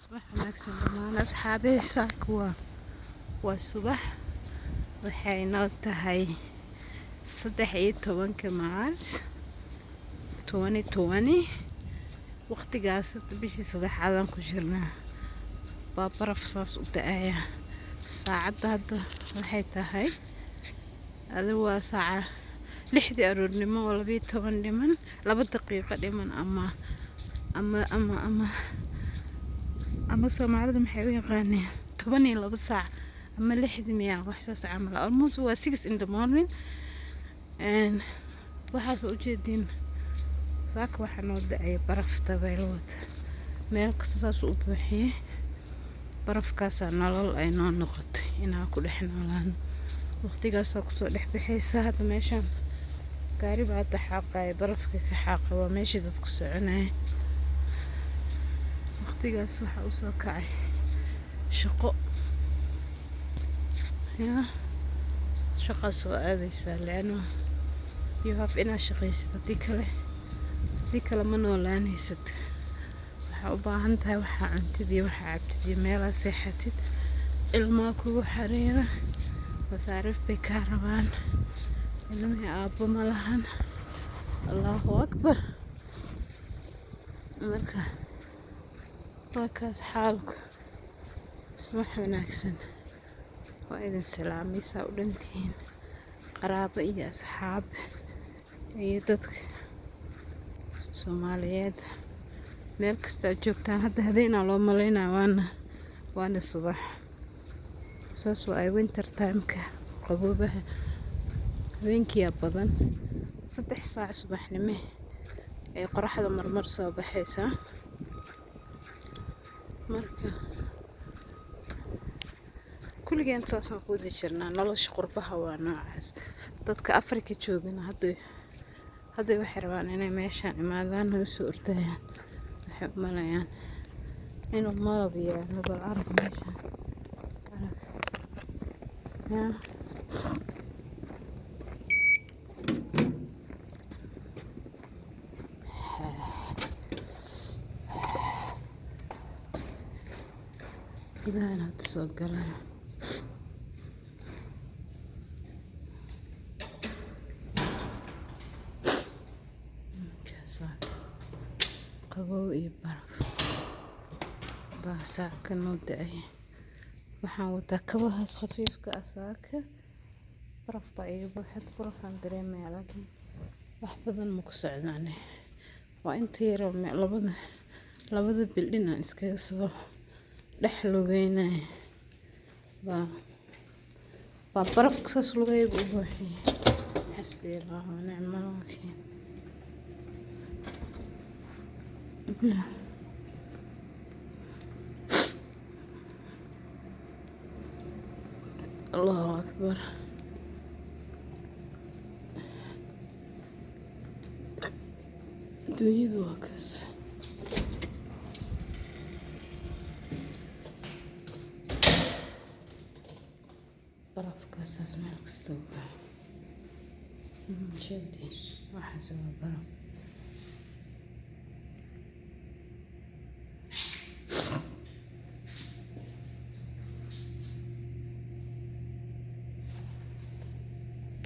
Subax wanaagsan dhammaan asxaabey. Saaka waa subax. Waxay noo tahay 13-ka March 2020. Waqtigaas hadda bishii saddexaadaan ku jirnaa. Baa baraf saas u da'aya. Saacadda hadda waxay tahay adigu waa saaca 6dii aroornimo oo 12 dhiman, 2 daqiiqo dhiman, ama Soomaalida maxay u yaqaaneen, 12 saac ama 6dii miyaa, wax saas camal. Almost waa 6 in the morning. And waxaas ujeediin, saaka waxaa noo da'aya baraf dabeyl wata, meel kasta saas u buuxiyey. Barafkaasaa nolol ay noo noqotay inaan ku dhex noolaano. Waqtigaasaa kusoo dhex baxaysa. Hadda meeshaan gaari baa hadda xaaqaya, barafka ka xaaqa. Waa meeshii dadku soconaya. Waqtigaas waxaa usoo kacay shaqo, yaa shaqaa soo aadaysaa, leano you have inaad shaqaysid. Haddii kale ma noolaanaysid. Waxaa u baahan tahay waxaa cuntid iyo waxaa cabtid iyo meelaa seexatid. Ilmaa kugu xariira, masaariif bay kaa rabaan. Ilmihii aabbo ma lahan. Allahu akbar. Marka waa kaas xaalku. Subax wanaagsan, waa idin salaamay. Saa u dhantihiin, qaraabo iyo asxaab iyo dadka Soomaaliyeed meel kasta aad joogtaan. Hadda habeenaa loo malaynaya, waana subax. Saas waa ay winter timeka, qaboobaha habeenkiyaa badan. 3 saac subaxnimo ay qoraxda marmar soo baxaysaa. Marka kulligeen saasaan ku wada jirnaa. Nolosha qurbaha waa noocaas. Dadka Afrika joogana hadda waxay rabaan inay meeshaan imaadaan oo soo ordayaan. Waxay u malayaan inuu malab yaalo. Bal arag meeshaan, arag yaa. Gudahan hadda soo galaan. Saaka qabow iyo baraf baa saaka noo da'ay. Waxaan wataa kabahaas khafiifka ah. Saaka baraf baa iga buuxa, barafaan dareemayaa, laakiin wax badan ma ku socdaane. Waa inta yaroo labada building aan iskaga soo dhex lugeynaya baa barafka saas lugahayga u buuxiyay. Xasbi Allah wa nicmal wakiil. Allahu akbar. Adduunyadu waa kaas. Barafkaasaas meel kasta u buuxo. Jeedin, waxaas waa baraf.